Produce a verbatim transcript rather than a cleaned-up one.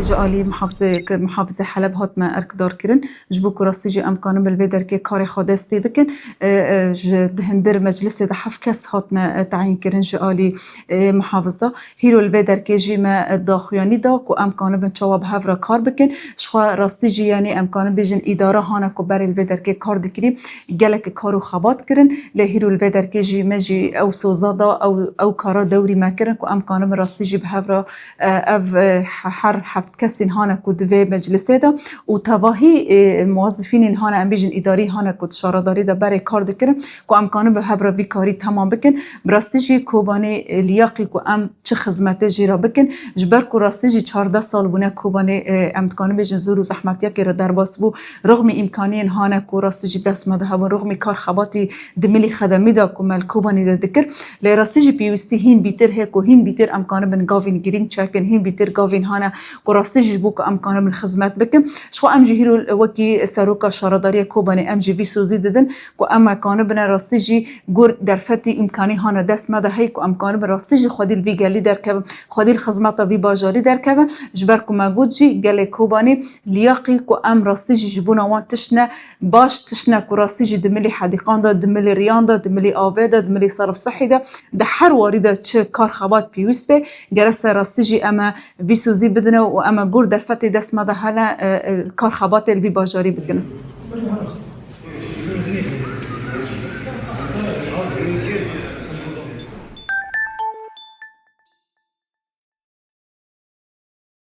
Ji alî muhafizê, muhafizê Heleb hatime erkdar kirin, ji bo ku rastî jî em kanin bi li vê derkê karê xwe dest pê bikin. E, e, ji di hindir meclisê de heft kes hatine, e, tayîn kirin ji alî, e, muhafizda. Hîro li vê derkê jî me, e, daxuyanî da ku em kanin bin çawa bi hev re kar bikin. Ji xwe rastî jî, yanî em kanin bêjin îdara hane ku berê li vê derkê kar dikirî, gelek kar û xebat kirin. Lê hîro li vê derkê jî me jî ew soza da, ew, ew kara dewrî me kirin ku em kanin bin rastî jî bi hev re, e, ev, e, he-, her heft kesên hane ku di vê meclisê de û tevahî, e, muwazifînên hane, em bêjin îdarî hane ku di şaredarî de berê kar dikirin ku em kanin bi hev re vî karî temam bikin. Bi rastî jî Kobanê, e, liyaqî ku em çi xizmetê jî re bikin. Ji ber ku rastî jî çardeh sal bûne Kobanê, e, em dikanin bêjin zor û zehmetiyekê re derbas bû. Rixmî îmkaniyên hane ku rastî jî dest me de hebûn. Rixmî kar xebatî di milî xedemî de ku me li Kobanê de dikir. Lê rastî jî pêwîstî hîn bîtir heye ku hîn bîtir em kanibin gavên girîng çekin, hîn bîtir gavên hane ku rastî jî ji bo ku em kanibin xizmet bikin. Ji xwe em jî hîro wekî seroka şaredariyê Kobanê em jî vî sozî didin ku em e kanibine rastî jî gur derfetî îmkanî hane dest me de hey ku em kanibin rastî jî xwedî li vî gelî derkevin, xwedî li xizmeta vî bajarî derkevin. Ji ber ku me got jî gelê Kobanê liyaqî ku em rastî jî ji bona wan tişt ne baş, tişt ne ku rastî jî di milî hedîqan de, di milî riyan de, di milî avê de, di milî serf sihî de, di her warî de çi kar xebat pêwîst be, gerek se rastî jî em e vî sozî bidine û em e gur derfetê dest me de hene, e, e, kar xebatê li vî bajarî bikinin.